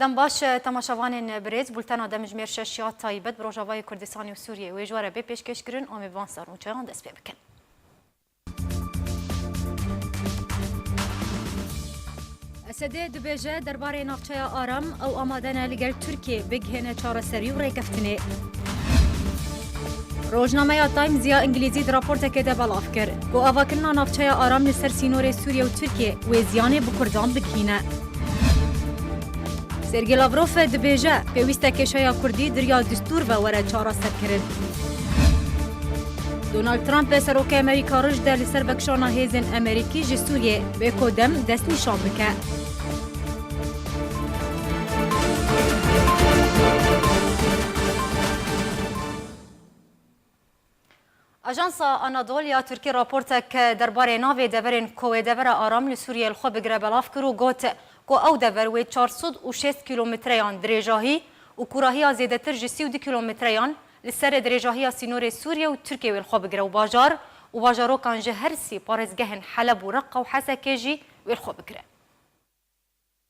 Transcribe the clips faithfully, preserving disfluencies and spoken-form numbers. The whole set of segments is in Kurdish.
Dem baş, temaşevanên birêz, bultena demjimêr şeş ya taybet bi Rojavayê Kurdistanê û Sûriyê wê ji we re bê pêşkêşkirin, em ê bi van ser nûçeyan dest pê bikin. Esedê dibêje, derbarê navçeya Aram ew amade ne li gel Tirkiyê bigihêne çareserî û rêkeftinê. Rojnameya Times ya Îngilîzî di raportekê de belav kir ku avakirina navçeya Aram li ser sînorê Sûriye û Tirkiyê wê ziyanê bi Kurdan bigihîne. Sergî Lavrov dibêje, pêwîst e kêşeya Kurdî di riya distûr ve were çareserkirin. Donald Trump serokê Amerîka roj de li ser vekişana hêzên Amerîkî ji Sûriyê bê ku dem destnîşan bike. Ajansa Anadolu ya Tirkî raportek derbarê navê deverên ku wê devera Aram li Sûriyê li xwe bigire belav kir û got ku ew dever wê çar sed û şêst kîlometreyan dirêjahî û kûrahiya zêdetir ji sî û du kîlometreyan li ser dirêjahiya sînorê Sûriye û Tirkiyê wê li xwe bigire û bajar û bajarokan ji her sî parêzgehên Heleb û Reqa û Hesekê jî wê li xwe bigire.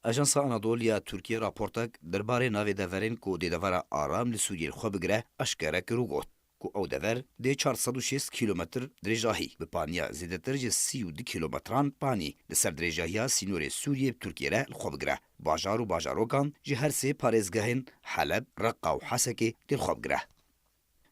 Ajansa Anadolu ya Tirkiyê raportek derbarê navê deverên ku dê devera Aram li Sûriyê li xwe bigire eşkere kir û got ku ew dever dê çar sed û şêst kîlometr dirêjahî bi paniya zêdetir ji sî û du kîlometran panî li ser dirêjahiya sînorê Sûriyê bi Tirkiyê re li xwe bigire. Bajar û bajarokan ji her sê parêzgehên Heleb, Reqa û Hesekê dê li xwe bigire.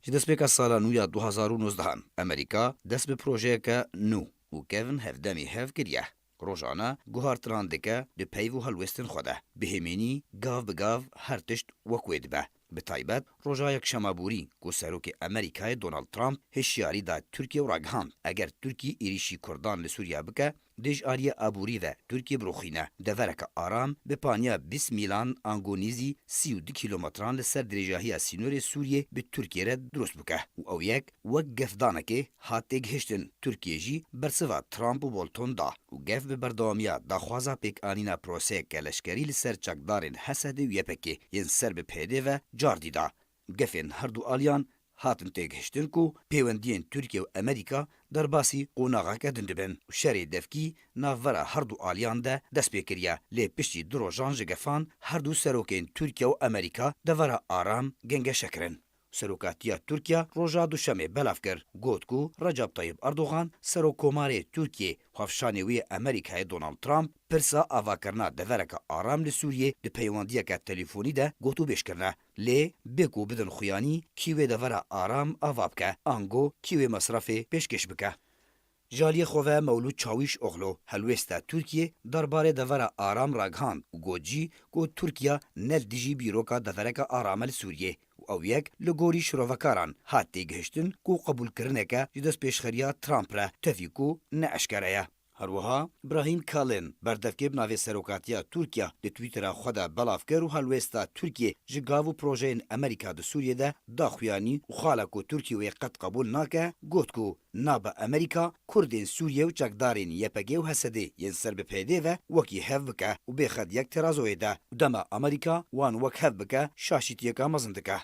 Ji destpêka sala nû ya du hazar û nozdehan Amerîka dest bi projeyeke nû û kevin hevdemî hev kiriye. Rojane guhartinan dike di peyv û helwestên xwe de. Bi hêmînî gav bi gav her tişt wek wê dibe. Bi taybet roja yekşema borî ku serokê Amerîkayê Donald Trump hişyarî da Tirkiye û ragihand, eger Tirkiye êrîşî Kurdan li Sûriye bike, dê ji aliyê aborî ve Tirkiye biroxîne, devereke aram bi paniya bîst mîlan ango nîzî sî û du kîlometran li ser dirêjahiya sînorê Sûriyê bi Tirkiye re dirust bike û ew yek wek gefdanekê hat têgihiştin. Tirkiye jî bersiva Trump û Bolton da û gef bi berdewamiya daxwaza pêkanîna proseyeke leşkerî li ser çekdarên Hesedê û Y P G yên ser bi P Y D ve cardî da. Gefên her du aliyan hatin têgihiştin ku pêwendiyên Tirkiye û Amerîka derbasî qonaxeke din dibin û şerê devkî navbera her du aliyan de dest pê kiriye, lê piştî du rojan ji gefan her du serokên Tirkiye û Amerîka devera aram gengeşe kirin. Serokatiya Tirkiye roja Duşemê belav kir, got ku Recep Tayyip Erdogan, serokkomarê Tirkiyê, hevşanê wê yê Amerîkayê Donald Trump pirsa avakirina devereke aram li Sûriyê di peywendiyeke telefonî de gotûbêj kirine. Lê bê ku bidin xuyanî kî wê devera aram ava bike, ango kî wê mesrefê pêşkêş bike. Ji aliyê xwe ve Mewlûd Çawîşoglu, helwêsta Tirkiyê derbarê devera aram ragihand û got jî ku Tirkiye ne li dijî bîroka devereke aram e li Sûriyê û ew yek li gorî şirovekaran hat têgihiştin ku qebûlkirineke ji destpêşxeriya Trump re tevî ku ne eşkere ye. Her wiha Brahim Kalin, berdevkê bi navê Serokatiya Tirkiye, li Twittera xwe de belav kir û helwêsta Tirkiyê ji gav û projeyên Amerîka di Sûriyê de da xuyanî û xala ku Tirkiye wê qet qebûl nake, got ku nabe Amerîka Kurdên Sûriye û çekdarên Y P G û Hesedê yên ser bi P Y D ve wekî hev bike û bêxe di yek terazoyê de û dema Amerîka wan wek hev bike şaşîtiyeke mezin dike.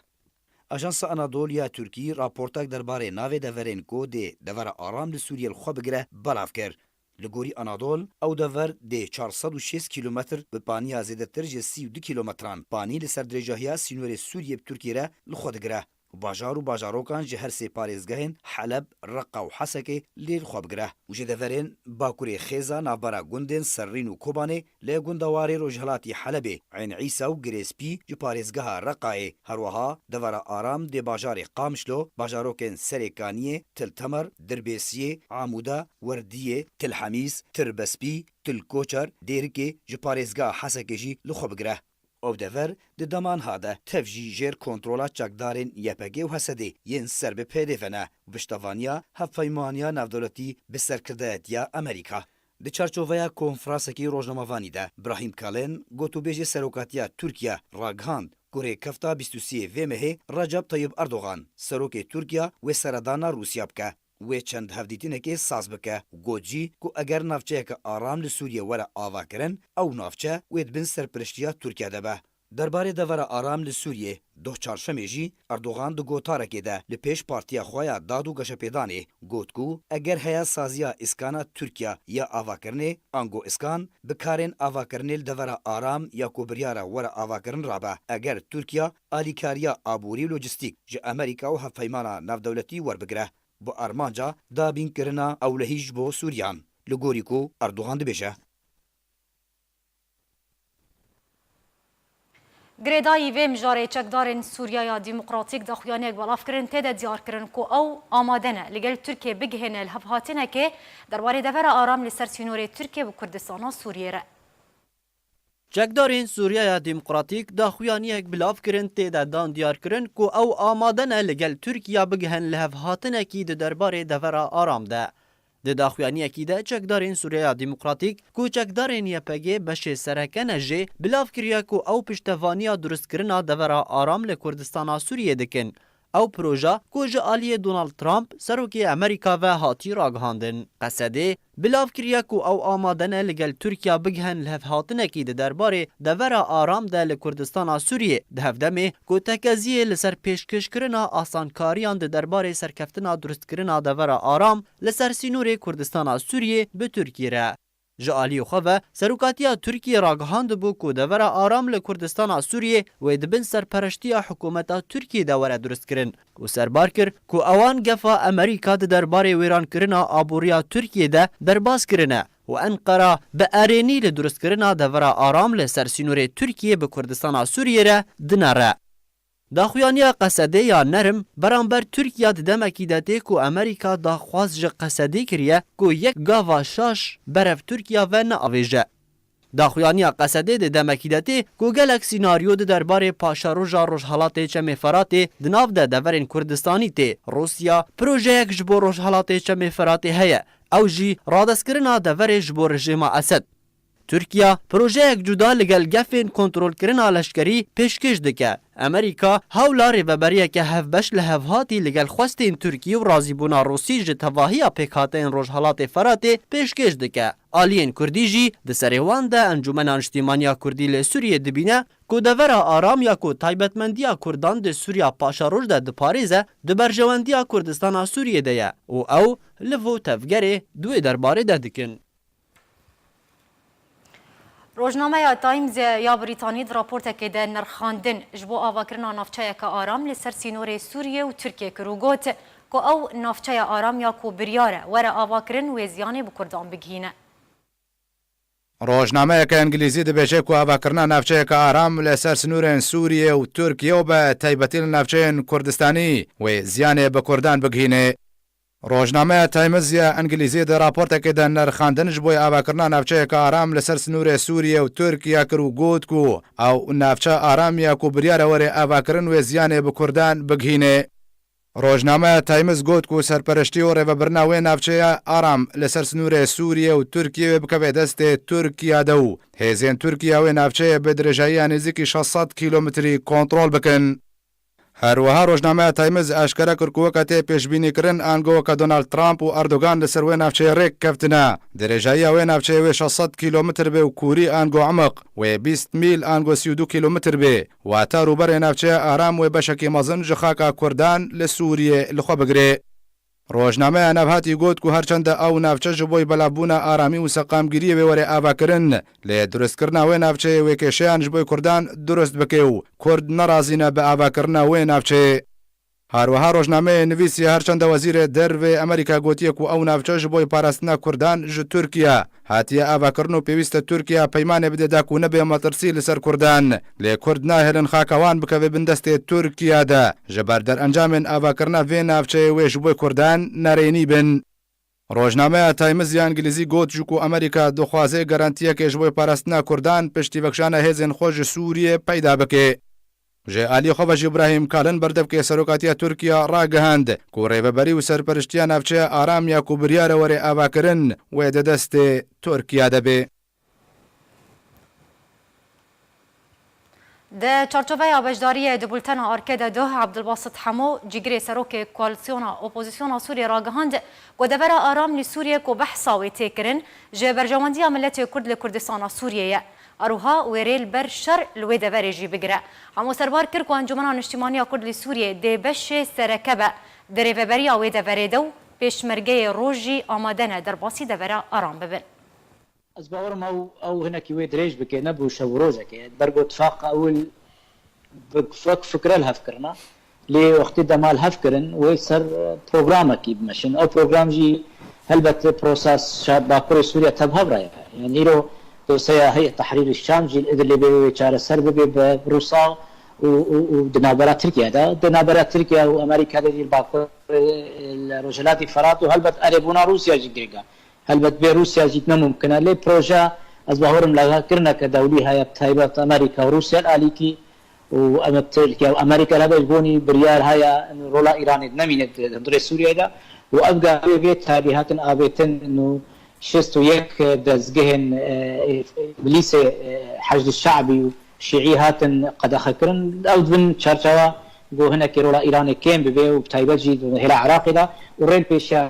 Ajansa Anadolu ya Tirkî raportek derbarê navê deverên ku dê devera aram li Sûriyê li xwe bigire belav kir. Li gorî Anadol, ew dever dê çar sed û şêst kîlometr bi paniya zêdetir ji sî û du kîlometran panî li ser dirêjahiya sînorê Sûriyê bi Tirkiyê re li xwe digire û bajar û bajarokan ji her sê parêzgehên Heleb, Reqa û Hesekê lê li xwe bigire û ji deverên bakurê xêza navbera gundên Serrîn û Kobanê li gundewarê rojhilatî Helebê, Eyn Îsa û Girê Spî ji parêzgeha Reqayê, her wiha devera aram dê bajarê Qamişlo, bajarokên Serê Kaniyê, Til Temer, Dirbêsiyê, Amûda, Werdiyê, Til Hemîs, Tirbespî, Til Koçer, Dêrikê ji parêzgeha Hesekê jî li xwe bigire. Ew dever di dema niha de tev jî jêr kontrola çekdarên Y P G û Hesedê yên ser bi P Y D ve ne û piştevaniya Hevpeymaniya Navdewletî bi Serkirdayetiya Amerîka. Di çarçoveya konferansekî rojnamevanî de Brahîm Kalin, gotûbêjê Serokatiya Tirkiye, ragihand ku rêkefta bîst û sê vê mehê Recep Tayyip Erdogan, serokê Tirkiye wê seredana Rûsya bike. Wê çend hevdîtinekê saz bike û got jî ku eger navçeyeke aram li Sûriyê were avakirin, ew navçe wê di bin serpiriştiya Tirkiye de be. Derbarê devera aram li Sûriyê, doh çarşemê jî Erdogan di gotarekê de li pêş partiya xwe ya Dad û Geşepêdanê got ku eger heye saziya îskana Tirkiya ya avakirinê, ango îskan bi karên avakirinê li devera aram ya ku biryara were avakirin rabe, eger Tirkiya alîkariya aborî û lojîstîk ji Amerîka û hevpeymana navdewletî werbigire, bi armanca dabînkirina ewlehî ji bo Sûriyan, li gorî ku Erdogan dibêje. Girêdayî vê mijarê çekdarên Sûriya ya Demokratîk daxuyaniyek belav kirin, tê de diyar kirin ku ew amade ne li gel Tirkiyê bigihêne li hevhatinekê derbarê devera aram li ser sînorê Tirkiye bi Kurdistana Sûriyê re. Çekdarên Sûriya ya Demokratîk daxuyaniyek belav kirin, tê de dan diyar kirin ku ew amade ne li gel Tirkiya bigihin li hevhatinekî di derbarê devera aram de. Di daxuyaniyekî de çekdarên Sûriya Demokratîk, ku çekdarên Y P G beşê sereke ne jê, bilav kiriye ku ew piştevaniya durustkirina devera aram li Kurdistana Sûriyê dikin. Ew proja, ku ji aliyê Donald Trump, serokê Amerîka ve hatî ragihandin. Qesedê, bilav kiriye ku ew amade ne li gel Tirkiya bigihin li hevhatinekî di derbarê devera aram de li Kurdistana Sûriyê, di hevdemê ku tekeziyê li ser pêşkêşkirina asankariyan di derbarê serkeftina durustkirina devera aram li ser sînorê Kurdistana Sûriyê bi Tirkiyê re. Ji aliyê xwe ve, serokatiya Tirkiyê ragihandibû ku devera aram li Kurdistana Sûriyê wê di bin serpereştiya hikûmeta Tirkiyê de were durustkirin û serbar kir ku ewan gefa Amerîka di derbarê wêrankirina aboriya Tirkiyê de derbas kirine û Enqera bi erênî li durustkirina devera aram li ser sînorê Tirkiyê bi Kurdistana Sûriyê re dinere. Daxuyaniya Qesedê ya nerm beramber Tirkiya di demekî de tê ku Amerîka daxwaz ji Qesedê kiriye ku yek gava şaş berev Tirkiya ve neavêje. Daxuyaniya Qesedê di demekî de tê ku gelek sînaryo di derbarê paşeroja Rojhelatê Çemê Feratê di nav de deverên Kurdistanî tê. Rûsya projeyek ji bo Rojhelatê Çemê Feratê heye. Ew jî radestkirina deverê ji bo rejîma Esed. Tirkiya projeyek cuda li gel gefên kontrolkirina leşkerî pêşkêş dike. Amerîka hewla rêveberiyeke hevbeş li hevhatî li gel xwestên Tirkî û razîbûna Rûsî ji tevahiya pêkhateyên Rojhelatê Feratê pêşkêş dike. Aliyên Kurdî jî di serê wan de Encûmena Niştîmaniya Kurdî li Sûriyê dibîne ku devera aram ya ku taybetmendiya Kurdan di Sûriya paşeroj de diparêze, di berjewendiya Kurdistana Sûriyê de ye û ew liv û tevgerê di wê derbarê de dikin. Rojnameya Times ya Brîtanî di raportekê de nirxandin ji bo avakirina navçeyeke aram li ser sînorê Sûriyê û Tirkiyê kir û got ku ew navçeya aram ya ku biryar e were avakirin wê ziyanê bi Kurdan bigihîne. Rojnameyeke Îngilîzî dibêje ku avakirina navçeyeke aram li ser sînorên Sûriyê û Tirkiyê û bi taybetî li navçeyên Kurdistanî wê ziyanê bi Kurdan bigihîne. Rojnameya Times ya Îngilîzî di raportekê de nirxandin ji bo avakirina navçeyeke aram li ser sînorê Sûriyê û Tirkiye kir û got ku ew navçe aram ya ku biryar e were avakirin wê ziyanê bi Kurdan bigihîne. Rojnameya Times got ku serpereştî û rêvebirina wê navçeya aram li ser sînorê Sûriyê û Tirkiyê wê bikeve destê Tirkiye de û hêzên Tirkiye wê navçeyê bi dirêjayiya nêzîkî şeş sed kîlometrî kontrol bikin. Her wiha rojnameya Times eşkere kir ku weke tê pêşbînîkirin, ango weke Donald Trump û Erdogan li ser wê navçeyê rêk keftine. Dirêjayiya wê navçeyê wê şeş sed kîlometr bê û kûrî ango emaq wê bîst mîl ango sî û du kîlometr bê. Wate rûberê navçeya aram wê beşekî mezin ji xaka Kurdan li Sûriyê li xwe bigire. Rojnameya Navhatî got ku her çend ew navçe ji bo belavbûna aramî û seqamgiriyê wê were avakirin, lê durustkirina wê navçeyê wê kêşeyan ji bo Kurdan durust bike û Kurd nerazî ne bi avakirina wê navçeyê. Her wiha rojnameyê nivîsiye, her çend wezîrê dervê Amerîka gotiye ku ew navçe ji bo parastina Kurdan ji Tirkiye hatiye avakirin û pêwîst e Tirkiye peymanê bide da ku nebe metirsî li ser Kurdan. Lê Kurd nahêlin xaka wan bikeve bin destê Tirkiye de. Ji ber derencamên avakirina vê navçeyê wê ji bo Kurdan nerênî bin. Rojnameya Times ya Îngilîzî got jî ku Amerîka dixwaze garantiyekê ji bo parastina Kurdan piştî vekişana hêzên xwe ji Sûriyê peyda bike. Ji alî xwe ve jî Îbrahîm Kalin, berdevkê serokatiya Tirkiye, ragihand ku rêveberî û serperiştiya navçeya aram ya ku biryar e were avakirin, wê di destê Tirkiye de be. Di çarçoveya beşdariyê di bultena Arke de duh, Abdulbasit Hemo, cîgirê serokê Koalîsyona Opozîsyona Sûriyê ragihand ku devera aram li Sûriyê ku behsa wê tê kirin, ji berjewendiya miletê Kurd li Kurdistana Sûriyê ye. Aroha wê rê li ber şer li wê deverê jî bigire. Hemo serbar kir ku Encûmena Niştîmaniya Kurd li Sûriyê dê beşê sereke be di rêveberiya wê deverê de û pêşmergeyê roj jî amade ne derbasî devera aram bibin. Ez bawerim ew, ew hinekî wê dirêj bike, ne bû şev û rojekê. Ber ku tifaqa ewil bi wek fikre li hev kirina. Lê wextê dema li hev kirin, wê ser, e, programekî bimeşin. Ew program jî helbet prosa şa-, Bakurê Sûriye tev hev re ye. Yani îro dosyeya Heyet Tehrîrî Şam jî li Idlibê wê çareser bibe bi Rûsa û, û, û di navbera Tirkiye de. Di navbera Tirkiye û Amerîka de jî li Bakurê, e, li Rojhilatî Ferat û helbet erêbûna Rûsya jî girîng e. Helbet bê Rûsya jî ne mumkin e, lê proje ez bawerim lagakirine ke dewlî heye, bi taybet Amerîka û Rûsya li alîkî û em Tirkiye û Amerîka li ber ji bonî biryar heye rola Îranê nemîne di hundirê Sûriyeyê de û ev gavê vê tarî hatin avêtin û şêst û yek dezgehên, e, Îblîsê, e, Heşd Şe'bî û Şîî hatin qedexekirin. Ew di bin çarçewa ku hinekî rola Îranê kêm bibe û bi taybet jî di hêla Iraqê de û rê li pêşiya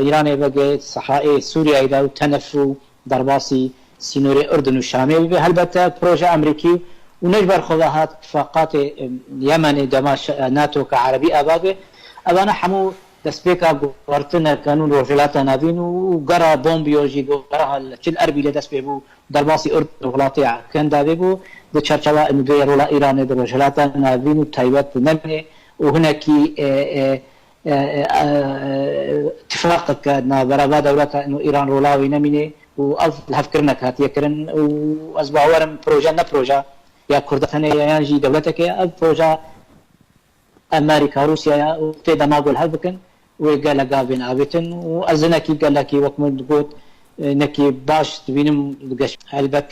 Îranê vegê Sehrayê Sûriyeyê de û tenef û derbasî sînorê Urdun û Şamê bibe. Helbete proje Amerîkî û ne ji ber xwe ve hat tifaqatê, em, Yemenê dema şe-, NATO ke Erebî ava be. Evane hemû destpêka guhertineke nû Rojhilata Navîn û gera bombiyo jî gera li çil Erbîlê dest pê bû. Derbasî Urdun û welatê Erken davê bû. Di çarçewa em vê rola Îranê di Rojhilata Navîn û taybet di Yemenê û hinekî, e, e, e, e, e, tifaqeke navbera va dewleta û Îran rola wî nemîne û ev lihevkirinek hatiye kirin û ez bawer im proje ne proje ya Kurda tenê ye yan jî dewleteke ye. Ev proje Amerîka, Rûsyaya û tê dema ku li hev bikin, wê gelek gavên avêtin û ez hinekî gelekî wek min got, e, nekî baş dibînim geş. Helbet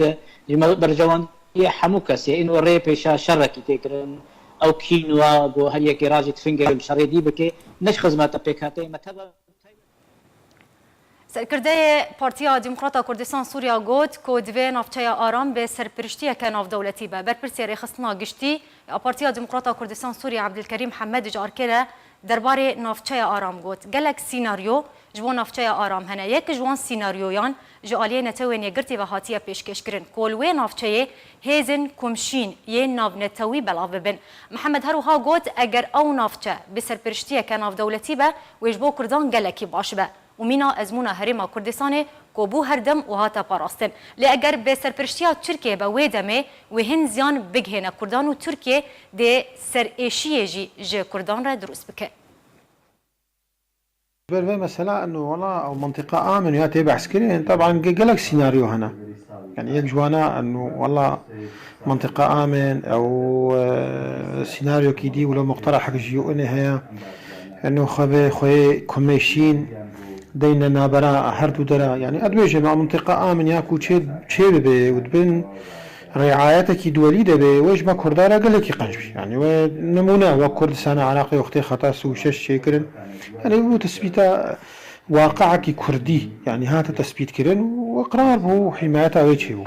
ji me berjewendiyê hemû kesê, îno rê pêşa şerekî tê kirin. Ew kîn wa ku her yekê rajê tifingê li şerê dî bike, ne ji xizmeta pêkhateyê me teva. Serkirdeyê Partiya Demokrata Kurdistan Sûriya got ku divê navçeya Aram bi serpiriştiyeke navdewletî be. Berpirsê Rêxistina Giştî ya Partiya Demokrata Kurdistan Sûriya Ebdilkerîm Hemed ji Arkê re derbarê navçeya Aram got, gelek sînaryo ji bo navçeya Aram hene. Yek ji wan sînaryoyan ji aliyê Netewên Yekgirtî ve hatiye pêşkêşkirin ku li wê navçeyê hêzên komşîn yên navnetewî belav bibin. Mihemed her wiha got, eger ew navçe bi serpiriştiyeke navdewletî be, wê ji bo Kurdan gelekî baş be û mîna ezmûna Herêma Kurdistanê ku bû her dem û hate parastin. Lê eger bi serpiriştiya Tirkiyê be wê demê, wê hin ziyan bigihêne Kurdan û Tirkiye dê serêşiyê jî ji Kurdan re dirust bike. Ber vê mesela eno wela ew mintiqa amin ya tê behs kirin, teban ge-, gelek sînaryo hene. Yani yek ji wana eno wela mintiqa amin ew, e, sînaryokî dî wilo muqterehek ji U N heye. Eno xwe vê xweyê komê şîn deyne nabera her du dera. Yani ez dibêjim ew mintiqa amin ya ku çê, çê bibe û dibin rîayetekî duwelî de be, wê ji me Kurda re gelekî qenc bî. Yani wê nimûne wek Kurdistana Iraqê wextê xeta sî û şeş çêkirin. Yani bû tesbîta waqiekî Kurdî, yani hate tesbîtkirin û iqrar bû û hîmayeta wê çêbû.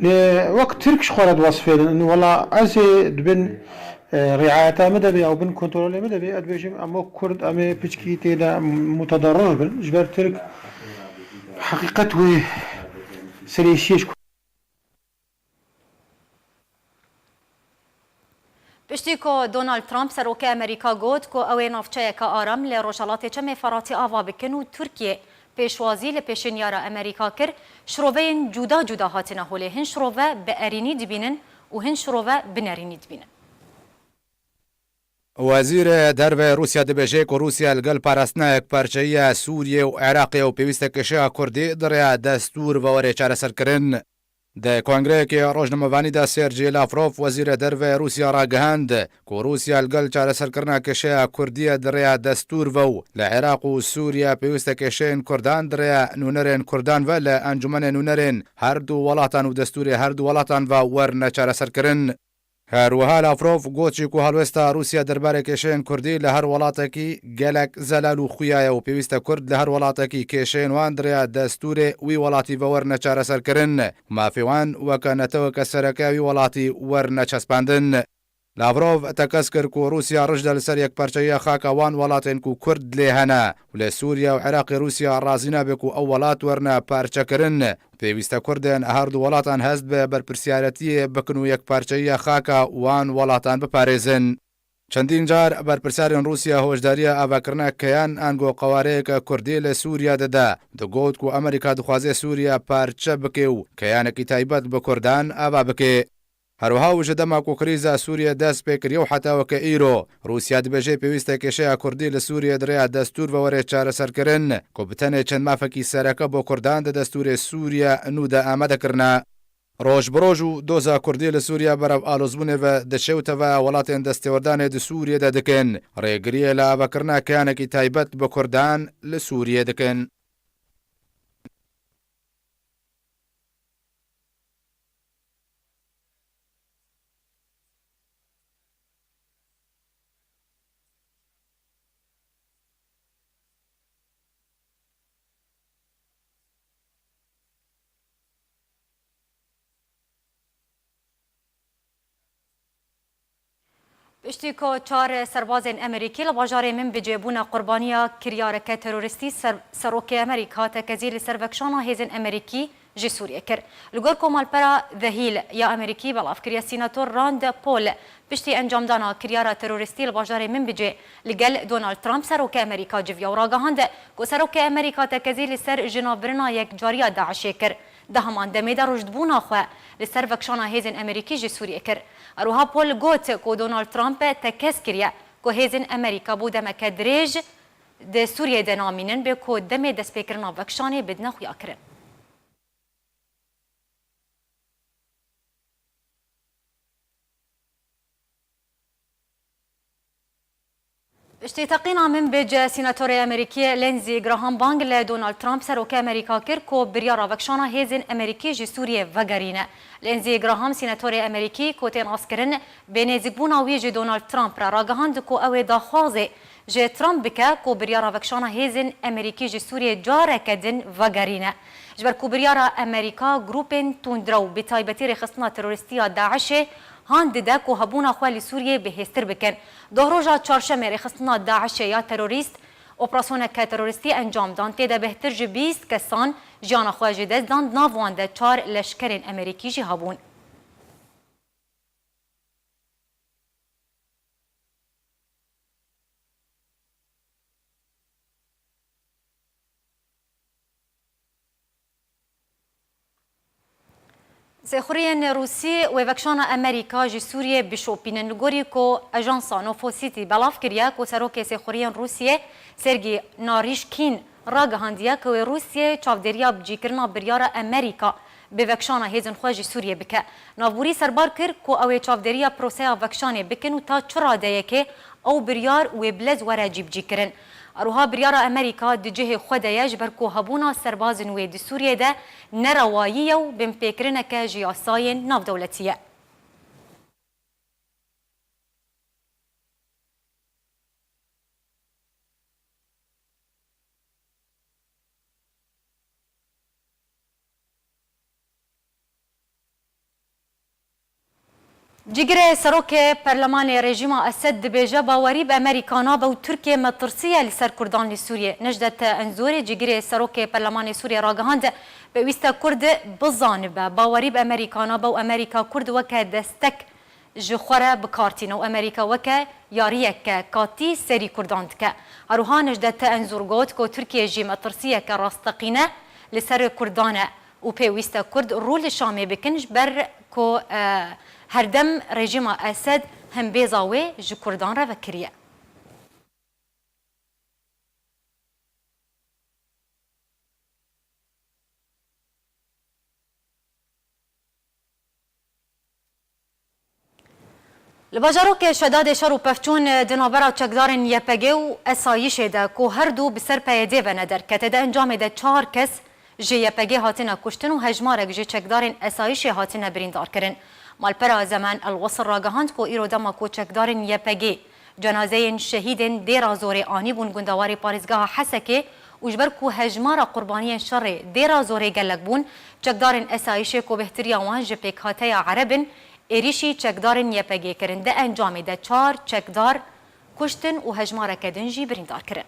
Lê wek Tirk ji xwe re diwesfênin, wela ez ê dibin, e, rîayeta min de be, ew bin kontrolê min de be, ez dibêjim, em wek Kurd, em ê piçkî tê de mutedarrir bin. Ji ber Tirk heqîqet wê serêşiyê ji Piştî ku Donald Trump, serokê Amerîka got ku ew ê navçeyeke aram li Rojhelatê Çemê Feratî ava bikin û Tirkiye pêşwazî li pêşinyara Amerîka kir, şiroveyên cuda cuda hatine holê. Hin şirove bi erînî dibînin û hin şirove bi nerînî dibînin. Wezîrê Derve Rûsya dibêje ku Rûsya li gel parastina yekparçeyiya Sûriyê û Iraqê û pêwîst e kêşeya Kurdî di rêya destûr ve were çareserkirin. Di kongreyekê rojnamevanî de Sergey Lavrov, wezîrê derve Rûsya ragihand ku Rûsya li gel çareserkirina kêşeya Kurdiyê di rêya destûr ve û li Iraq û Sûriye pêwîst e kêşeyên Kurdan di rêya nûnerên Kurdan ve li Encûmenê Nûnerên her du welatan û destûrê her du welatan ve werne çareserkirin. Her wiha Lavrov got jî ku helwesta Rûsya derbarê kêşeyên Kurdî li her welatekî gelek zelal û xuya ye û pêwîst e Kurd li her welatekî kêşeyên wan di rêya destûrê wî welatî ve werne çareserkirin. Mafê wan weke neteweke sereke wî welatî werne çespandin. Lavrov tekez kir ku Rûsya rij de li ser yekparçeyiya xaka wan welatên ku Kurd lê hene û li Sûriye û Iraqê Rûsya razî nabe ku ew welat werine parçekirin. Pêwîst e Kurdên her du welatan hest bi berpirsiyariyetiyê bikin û yekparçeyiya xaka wan welatan biparêzin. Çendîn car berpirsiyarên Rûsya hoşdariya avakirina keyan ango qewareyeke Kurdî li Sûriye dide. Digot ku Amerîka dixwaze Sûriye parçe bike û keyanekî taybet bi Kurdan ava bike. Her wiha û ji dema ku krîza Sûriye dest pê kiriye û heta weke îro, Rûsya dibêje pêwîst e kêşeya Kurdî li Sûriye di rêya destûr ve were çareserkirin, ku bi tenê çend mafekî sereke bo Kurdan di destûrê Sûriye nû de amade kirine. Roj bi roj û doza Kurdî li Sûriye berev alozbûnê ve diçe û teveya welatên destêwerdanê di Sûriye de dikin rêgiriyê li avakirina keyanekî taybet bi Kurdan li Sûriye dikin. Piştî ku çar serbazên Amerîkî li bajarê Minbicê bûne qurbaniya kiryareke terorîstî, ser-, serokê Amerîka tekezî li ser vekşana hêzên Amerîkî ji Sûriyê kir. Li gor ku malpera The Hill ya Amerîkî belav kiriye, Senator Rand Paul piştî encamdana kiryara terorîstî li bajarê Minbicê li gel Donald Trump serokê Amerîka civiya û ragihand ku serokê Amerîka tekezî li ser jinavbirina yekcariya DAIŞê kir. Di heman demê de rûjdibûna xwe li ser vekşana hêzên Amerîkî ji Sûriyê kir. Her wiha Paul got ku Donald Trump tekez kiriye ku hêzên Amerîka bo demeke dirêj di Sûriyê de namînin, bê ku demê destpêkirina vekşanê bidine xuyakirin. Piştî teqîna Minbic, Senatorê Amerîkî Lindsey Graham bang li Donald Trump, serokê Amerîka kir ku biryara vekşana hêzên Amerîkî ji Sûriyê vegerîne. Lindsey Graham, Senatorê Amerîkî ku tê naskirin, bi nêzîkbûna wî ji Donald Trump re ragihand ku ew ê daxwazê ji Trump bike ku biryara vekşana hêzên Amerîkî ji Sûriyê careke din vegerîne. Ji ber ku biryara Amerîka grûpên tundrew, bi taybetî rêxistina terorîstî ya DAIŞê, han dide ku hebûna xwe li Sûriyê bihêztir bikin. Dohroja çarşemê rêxistina DAIŞê ya terorîst operasyoneke terorîstî encam dan, tê de bêhtir ji bîst kesan jiyana xwe ji dest dan, di nav wan de çar leşkerên Amerîkî jî hebûn. Sêxuriyên Rûsî wê vekşana Amerîka ji Sûriyê bişopînin, li gorî ku ajansa Nofo City belav kiriye ku serokê sêxuriyên Rûsiyê Sergî Narîşkîn ragihandiye ku wê Rûsiyê çavdêriya bicîkirina biryara Amerîka bi vekşana hêzên xwe ji Sûriyê bike. Navborî serbar kir ku ew ê çavdêriya proseya vekşanê bikin û ta çi radeyekê ew biryar wê bi lez were cîbicîkirin. Her wiha biryara Amerîka di cihê xwe de ye, ji ber ku hebûna serbazên wê di Sûriyê de nerewayî ye û binpêkirineke ji yasayên navdewletî ye. Cîgirê serokê perlemanê rejîma Esed dibêje, bawerî bi Amerîka nabe û Tirkiye metirsî ye li ser Kurdan li Sûriyê. Necdet Enzûrê, cîgirê serokê perlemanê Sûriyê ragihand, pêwîst e Kurd bizanibe, bawerî bi Amerîka nabe û Amerîka Kurd weke destek ji xwe re bi kar tîne û Amerîka weke yariyeke katî serî Kurdan dike. Her wiha Necdet Enzûr got ku Tirkiye jî metirsiyeke rasteqîne li ser Kurdan e û pêwîst e Kurd rû li Şamê bikin, ji ber ku, e, herdem rejîma Esed himbêza wê ji Kurdan re vekiriye. Li bajarokê Şedadê şer û pevçûn di navbera çekdarên Y P G û Esayîşê de ku her du bi ser P Y D ve ne derkete, di encamê de çar kes ji Y P G hatine kuştin û hejmarek ji çekdarên Esayîşê hatine birîndarkirin. Malpera Zeman El Wesl ragihand ku îro dema ku çekdarên Y P G cenazeyên şehîdên Dêra Zorê anîbûn gundewarê parêzgeha Hesekê û ji ber ku hejmara qurbaniyên şerê Dêra Zorê gelek bûn, çekdarên Esayîşê ku bêhtiriya wan ji pêkhateya Ereb in, Êrîşî çekdarên Y P G kirin. Di encamê de çar çekdar kuştin û hejmareke din jî birîndar kirin.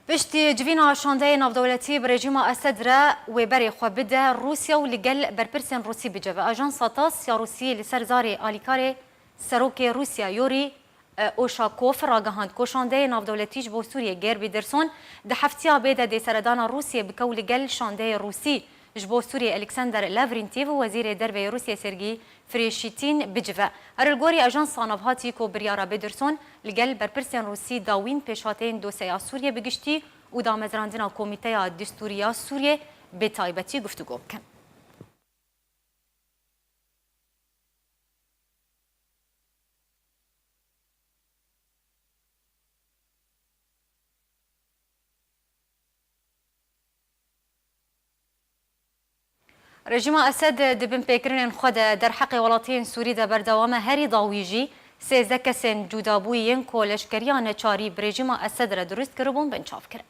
Piştî civîna şandeyê navdewletî bi rejîma Esed re wê berê xwe bide Rûsya û li gel berpirsên Rûsî bicive. Ajansa TASS ya Rûsî li ser zarê alîkarê serokê Rûsya Yorî, e, Oşakov ragihand ku şandeyê navdewletî ji bo Sûriyê Gerbî Dirson di heftiya bê de dê seredana Rûsiyê bike û li gel şandeyê Rûsî ji bo Sûriyê Alexander Lavrentiev û Wezîrê Derve yê Rûsiyê Sergî Frêşîtîn bicive. Her li gorî ajansa navhatî ku biryara Bêdirson li gel berpirsên Rûsî dawîn pêşhateyên dosyeya Sûriyê bi giştî û damezrandina Komîteya Distûrî ya Sûriyê bi taybetî guftûgo bikin. Rejîma Esed di binpêkirinên xwe de derheqê welatiyên Sûrî de berdewam e, herî dawî jî sêzdeh kesên cudabûyî yên ku leşkeriya neçarî bi rejîma Esed re dirust kiribûn binçav kirin.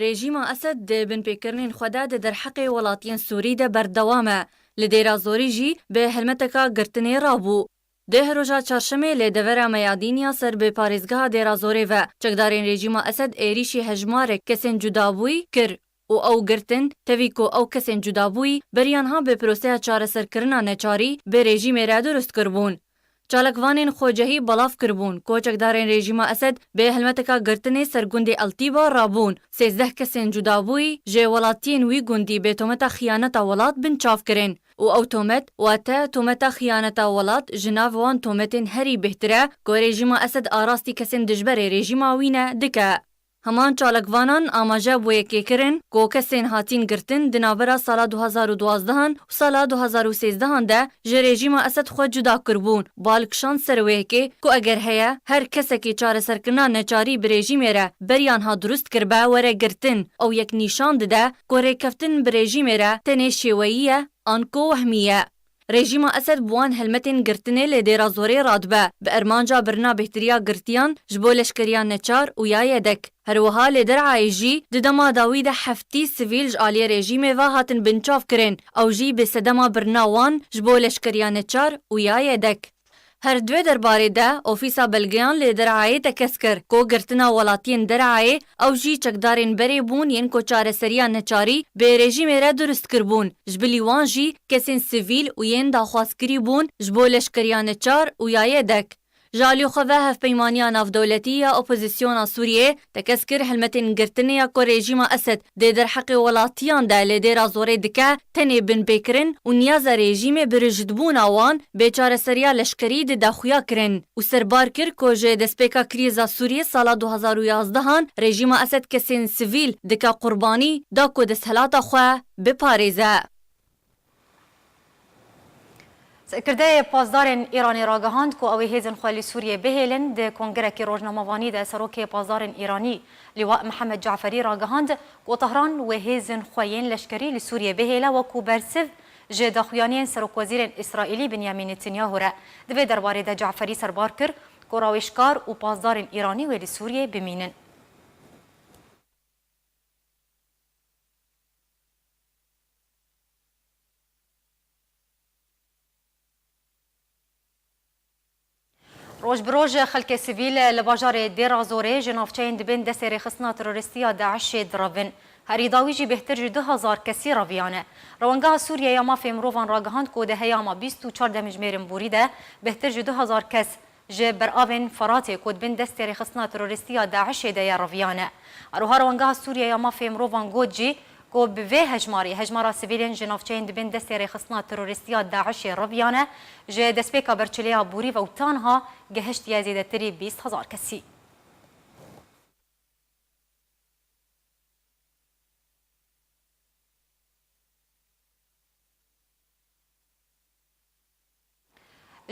Rejîma Esed di binpêkirinên xwe de di derheqê welatiyên Sûrî de berdewam e. Li Dêra Zorî jî bi helmeteka girtinê rabû. Deh roja çarşemê li devera Meyadîn ya ser bi parêzgeha Dêra Zorê ve çekdarên rejîma Esed êrîşî hejmarek kesên cudabûyî kir û ew girtin, tevî ku ew kesên cudabûyî beriyan ha bi proseya çareserkirina neçarî bi rejîmê re dirust kiribûn. Çalakvanên xwecehî belav kiribûn ku çekdarên rejîma Esed bi helmeteka girtinê ser gundê Eltîba rabûn, sêzdeh kesên cudabûyî ji welatiyên wî gundî bi tometa xiyaneta welat binçav kirin û ew tomet, wate tometa xiyaneta welat, ji nav wan tometên herî bêhtir e ku rejîma Esed arastî kesên dijberê rejîma wî ne dike. Heman çalakvanan amaje bi yekê kirin ku kesên hatîn girtin di navbera sala du hazar û duwazdeh an û sala du hazar û sêzdeh an de ji rejîma Esed xwe cuda kiribûn. Bal kişand ser wê yekê ku eger heye her kesekî çareserkirina neçarî bi rejîmê re beriyan ha dirust kiribe were girtin, ew yek nîşan dide ku rêkeftin bi rejîmê re tenê şêweyî ye, anku wehmî ye. Rejîma Esed bi wan helmetên girtinê li Dêra Zorê radibe, bi armanca birina bêhtiriya girtiyan ji bo leşkeriya neçar û ya yedek. Her wiha li Derayê jî di dema dawî de heftî sivîl ji aliyê rejîmê ve hatin binçavkirin, ew jî bi sedema birina wan ji bo leşkeriya neçar û ya yedek. Her di vê derbarê de Ofîsa Belgeyan li Derayê tekez kir ku girtina welatiyên Derayê, ew jî çekdarên berê bûn yên ku çareseriya neçarî bi rejîmê re dirust kiribûn. Ji bilî wan jî kesên sivîl û yên daxwazkirî bûn ji bo leşkeriya neçar û ya yedek. Ji alî xwe ve Hevpeymaniya Navdewletî ya Opozisyona Sûriyê tekez kir helmetên girtinê ya ku rejîma Esed di derheqê welatiyan de li Dêra Zorê dike, tenê binpêkirin û niyaza rejîmê bi rijdbûna wan bê çareseriya leşkerî dide xuya kirin û serbar kir ku ji destpêka krîza Sûriyê sala du hazar û yazdehan rejîma Esed kesên sivîl dike qurbanî da ku desthilata xwe biparêze. Serkirdeyê Pasdarên Îranê ragihand ku ew ê hêzên xwe li Sûriyê bihêlin. Di kongerekî rojnamevanî de Serokê Pasdarên Îranî Lîwa Mihemed Caferî ragihand ku Tehran wê hêzên xwe yên leşkerî li Sûriyê bihêle wekû bersiv ji daxuyaniyên Serokwezîrên Îsraîlî Binyamîn Netanyahu re. Di vê derbarê de Caferî serbar kir ku rawêjkar û pasdarên Îranî wê li Sûriyê bimînin. Roj bi roj xelkê sivîl li bajarê Dêra Zorê ji navçeyên dibên destê rêxistina terorîstî ya DAIŞê direvin. Herî dawî jî bêhtir ji du hezar kesî reviyane. Rewengeha Sûriye ya Mafê Mirovan ragihand ku di heyama bîst û çar demjimêrên borî de bêhtir ji du hezar kes ji beravên Feratê ku di bin destê rêxistina terorîstî ya DAIŞê de ye reviyane. Her wiha Rewengeha Sûriye ya Mafê Mirovan got jî ku bi vê hejmarî, hejmara sivîlên ji navçeyên di bin destê rêxistina terorîstî ya DAIŞê reviyane ji destpêka berçileya borî ve û tanha gehiştiye zêdetirî bîst hezar kesî.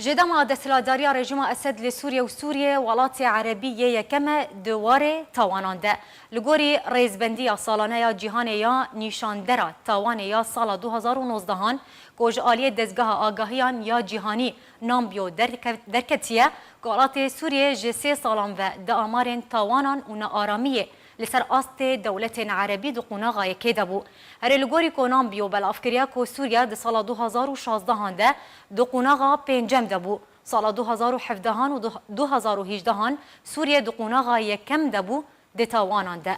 Ji dema desthilatdariya rejîma Esed li Sûriye û Sûriye welatê erebî yê yekem e di warê tawanan de. Li gorî rêzbendiya salane ya cîhanê ya nîşandera tawanê ya sala du hazar û nozdehan, ku ji aliyê dezgeha agahiyan ya cîhanî, Nambio, derke-, derketiye, ku welatê Sûriye ji sê salan ve di amarên tawanan û nearamiyê li ser astê dewletên erebî di qonaxa yekê de bû. Herê li gorî ku Nambio belav kiriye ku Sûriye di sala du hazar û şazdehan de di qonaxa pêncem de bû. Sala du hazar û hevdehan û du-, du hazar û hejdehan Sûriye di qonaxa yekem de bû di tawanan de.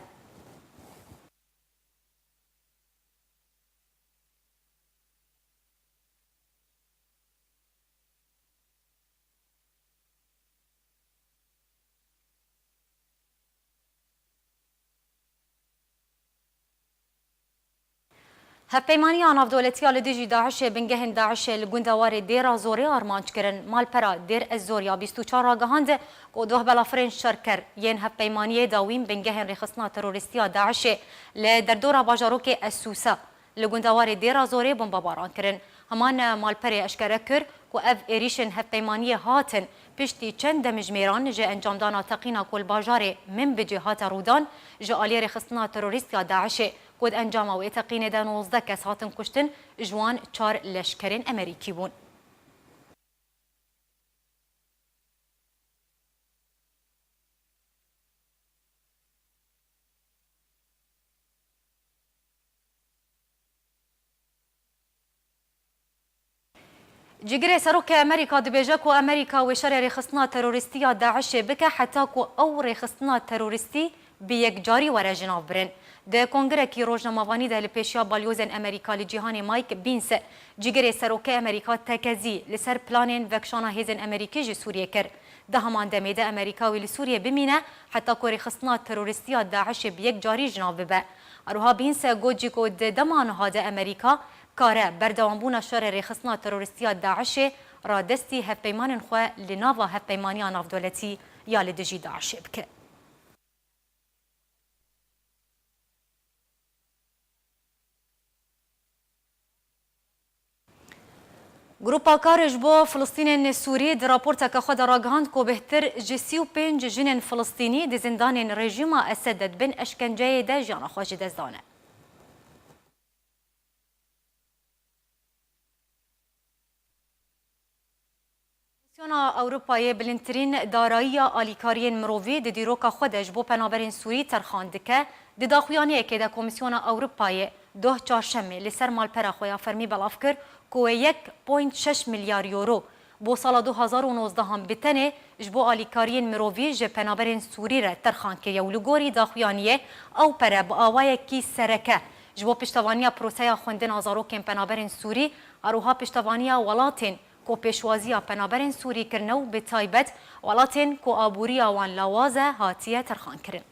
Hevpeymaniya navdewletî ya li dijî DAIŞê bingehên DAIŞê li gundewarê Dêra Zorê armanc kirin. Malpera Dêr Ez Zor ya bîst û çar ragihand ku doh belafirên şerker yên hevpeymaniyê dawîn bingehên rêxistina terorîstî ya DAIŞê li derdora bajarokê Esûsa li gundewarê Dêra Zorê bombebaran kirin. Heman malperê eşkere kir ku ev êrîşên hevpeymaniyê hatin piştî çend demjimêran ji encamdana teqîna ku li bajarê Minbicê hate rûdan ji aliyê rêxistina terorîst ya DAIŞê, ku di encama wê teqînê de nozdeh kes hatin kuştin, ji wan çar leşkerên Emerîkî bûn. Cîgirê Serokê Amerîka dibêje ku Amerîka wê şerê rêxistina terorîstî ya DAIŞê bike heta ku ew rêxistina terorîstî bi yekcarî were ji nav birin. Di kongirekî rojnamevanî de li pêşiya balyozên Amerîka li cîhanê Mike Pence, cîgirê Serokê Amerîka tekezî li ser planên vekişana hêzên Amerîkî ji Sûriyê kir. Di heman demê de Amerîka wê li Sûriyê bimîne heta ku rêxistina terorîstî ya DAIŞê bi yek carî ji nav bibe. Her wiha Pence got jî ku di dema niha de Amerîka kare berdewambûna şerê rêxistina terorîstî ya DAIŞê radestî hevpeymanên xwe li nava hevpeymaniya navdewletî ya li dijî DAIŞê bike. Grupa Kar ji bo Filistînên Sûrî di raporteke xwe de ragihand ku bêhtir ji sî û pênc jinên Filistînî di zindanên rejîma Esed de di bin eşkenceyê de jiyana xwe ji dest dane. Komisyona Ewropayê bilindtirîn darayiya alîkariyên mirovî di dîroka xwe de ji bo penaberên Sûrî terxan dike. Di daxuyaniyekê de Komisyona Ewropayê doh çarşemê li ser malpera xwe ya fermî belav kir ku wê yek point şeş milyar euro bo sala du hazar û nozdehan bi tenê ji bo alîkariyên mirovî ji penaberên Sûrî re terxan kiriye û li gorî daxuyaniyê ew pere bi awayekî sereke ji bo piştevaniya proseya xwendina zarokên penaberên Sûrî, her wiha piştevaniya welatên ku pêşwaziya penaberên Sûrî kirine û bi taybet welatên ku aboriya wan lawaz e hatiye terxankirin.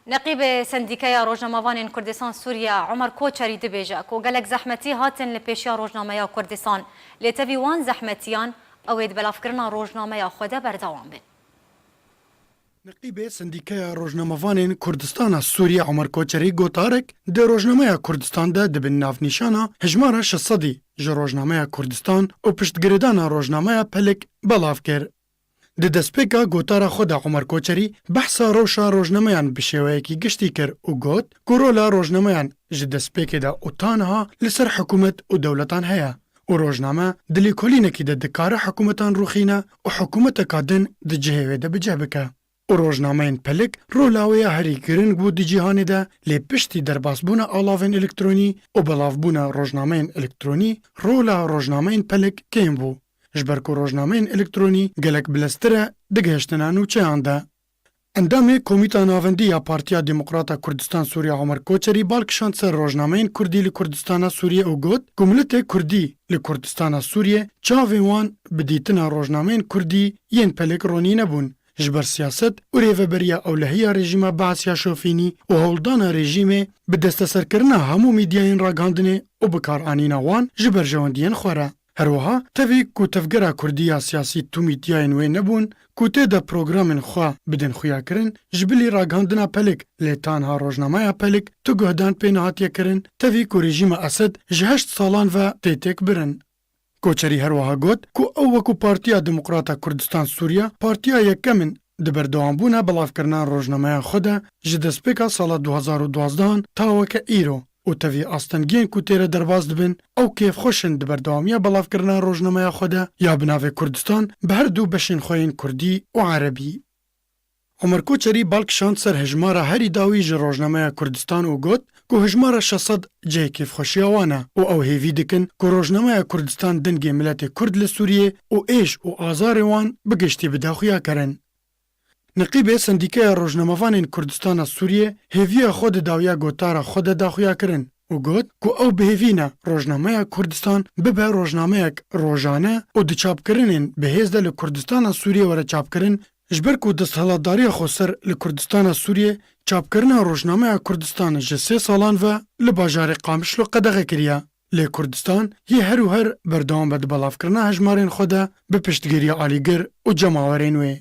Neqîbê Sendîkeya Rojnamevanên Kurdistan Sûriye Omer Koçerî dibêje ku gelek zehmetî hatin li pêşiya rojnameya Kurdistan, lê tevî wan zehmetiyan ew ê di belavkirina rojnameya xwe de berdewam bin. Neqîbê Sendîkeya Rojnamevanên Kurdistana Sûriye Omer Koçerî gotarek di rojnameya Kurdistan de di bin navnîşana hejmara şeş sedî ji rojnameya Kurdistan û piştgirêdana rojnameya Pelik belav kir. Di destpêka gotara xwe de Omer Koçerî behsa rewşa rojnameyan bi şêweyekî giştî kir û got ku rola rojnameyan ji destpêkê de û ta niha li ser hikûmet û dewletan heye û rojname di lêkolînekî de dikare hikûmetan rûxîne û hikûmeteka din di cihê wê de bi cih bike. Û rojnameyên Pelik rola wê ya herî giring bû di cîhanê de, lê piştî derbasbûna alavên elektronî û belavbûna rojnameyên elektronî, rola rojnameyên Pelik kêm bû. Ji ber ku rojnameyên elektronî gelek bileztir e, digihiştine nûçeyan de. Endamê Komîta Navendî ya Partiya Demokrata Kurdistan Sûriye Omer Koçerî bal kişand ser rojnameyên Kurdî li Kurdistana Sûriye û got ku miletê Kurdî li Kurdistana Sûriye çavên wan bi dîtina rojnameyên Kurdî yên Pelik ronî nebûn. Ji ber siyaset û rêveberiya ewlehiya rejîma Baas ya şofînî û hewldana rejîmê bi desteserkirina hemû medyayên ragihandinê û bikaranîna wan ji berjewendiyên xwe re. Her wiha tevî ku tevgera kurdî ya siyasî tu mîdyayên wê nebûn ku tê de programên xwe bidin xuyakirin, ji bilî ragihandina Pelik, lê tanha rojnameya Pelik tu guhdan pê nehatiye kirin, tevî ku rejîma Esed ji heşt salan ve tê têkbirin. Koçerî her wiha got ku ew wekû Partiya Demokrata Kurdistan Sûriye, partiya yekem in di berdewambûna belavkirina rojnameya xwe de ji destpêka sala du hezar û duwazdeh an ta weke îro û tevî astengiyên ku tê re derbas dibin, ew kêfxweş in di berdewamiya belavkirina rojnameya xwe de ya bi navê Kurdistan bi her du beşên xwe yên kurdî û erebî. Omer Koçerî bal kişand ser hejmara herî dawî ji rojnameya Kurdistan û got ku hejmara şeş sed cihê kêfxweşiya wan e û ew hêvî dikin ku rojnameya Kurdistan dengê miletê Kurd li Sûriyê û êş û azarê wan bi giştî bide xuyakirin. Niqîbê Sendîkeya Rojnamevanên Kurdistana Sûriyê hêviya xwe di dawiya gotara xwe de da xuyakirin û got ku ew bi hêvî ne rojnameya Kurdistan bibe rojnameyek rojane û di çapkirinên bi hêz de li Kurdistana Sûriyê were çapkirin, ji ber ku desthilatdariya xweser li Kurdistana Sûriyê çapkirina rojnameya Kurdistan ji sê salan ve li bajarê Qamişlo qedexe kiriye. Lê Kurdistan yê her û her berdewam be di belavkirina hejmarên xwe de bi piştgiriya alîgir û cemawerên wê.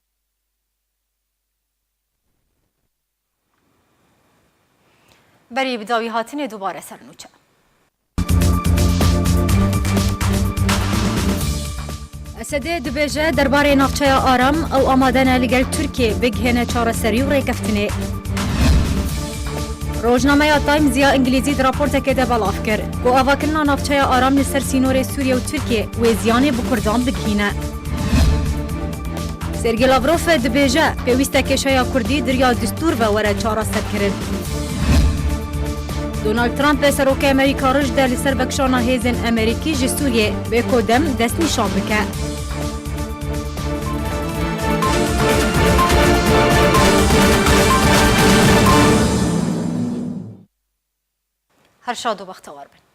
Berî bi dawî hatinê dubare ser nûçe. Esedê dibêje derbarê navçeya Aram ew amade ne li gel Tirkiyê bigihêne çareserî û rêkeftinê. Rojnameya Times ya Îngilîzî di raportekê de belav kir ku avakirina navçeya Aram li ser sînorê Sûriye û Tirkiyê wê ziyanê bi Kurdan bigihîne. Sergê Lavrov dibêje, pêwîst e kêşeya Kurdî di riya distûr ve were çareserkirin. Donald Trump serokê Amerîka rij de li ser vekişana hêzên Amerîkî ji Sûriyê bê ku dem destnîşan bike. Her şad û bextewar bin.